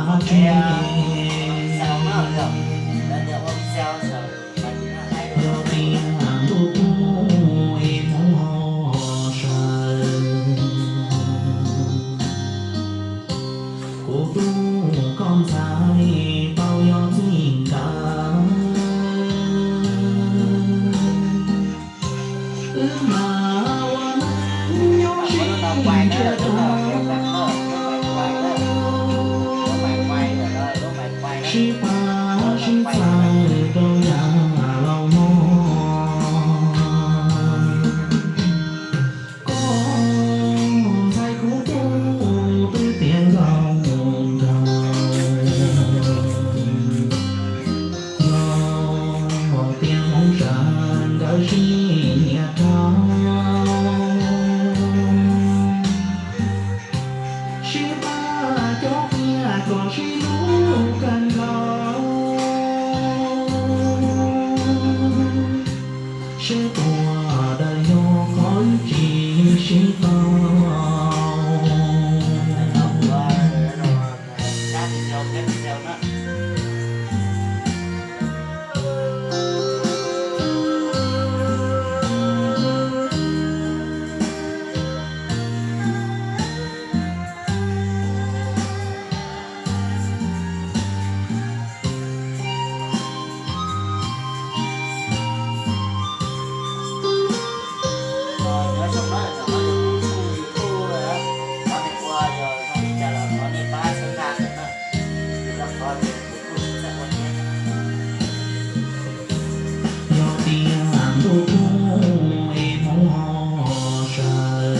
tsis yog tias ntuj kuj es hmoov ho sawv. Kuv tub koj ntxhais tau yog txij nkawm. Wb mas ua neej nyob sib ntsiag rau, sib pab sib txhawb rau yav laus hlob. Koj ntxhais kuv tub twb tiav nkauj nraug, yog tias hmoov sawv nkawd sib nyiam dhau, sib pab cov qias kom sib hlub kawg nkaus, seb puas daws yog qhov wb tsis sib tau. Yog tias ntuj kuj es hmoov ho sawv,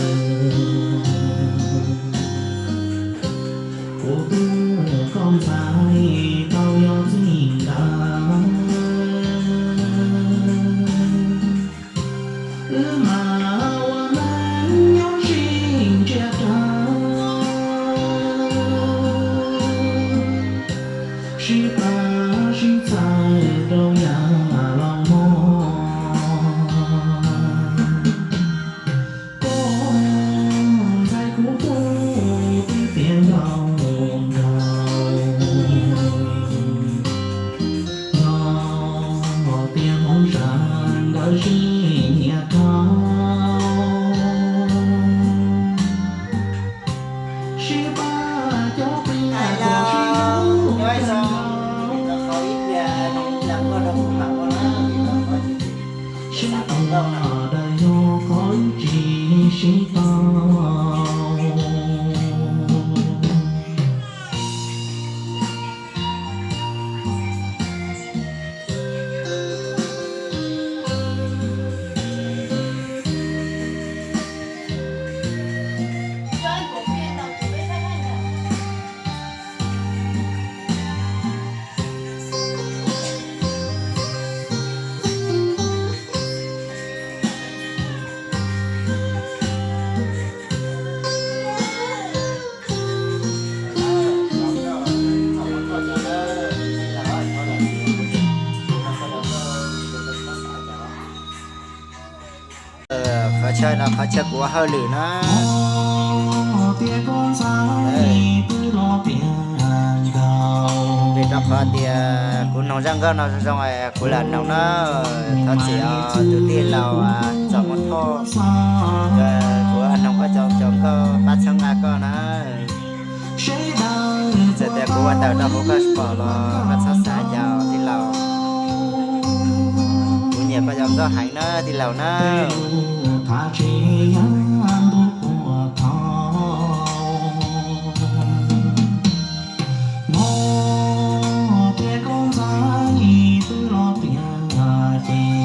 kuv tub koj ntxhais tau yog txij nkawm. Wb mas ua neej nyob sib ntsiag rau, sib pab sib txhawb rau yav laus hlob. Koj ntxhais kuv tub twb tiav nkauj nraug, yog tias hmoov sawv nkawd sib nyiam dhau, sib pab cov qias kom sib hlub kawg nkaus, seb puas daws yog qhov wb tsis sib tau. Qhov chaw no qhov chaw kuv ua hauj lwm na. Vim rau qhov tias kuv noog zaj nkauj no zoo zoo es kuv lam noog na. Thov txim os tus tij laug Txom Muas Thoj, kuv noog koj cov nkauj pab txhawb nqa koj na. Txawm tias kuv ua tawm rau hauv koj pom los koj txhob xav cas tij laug. Kuv nyiam koj cov nkauj heev na tij laug na. Hmo tias koj ntxhais twb los tiav ces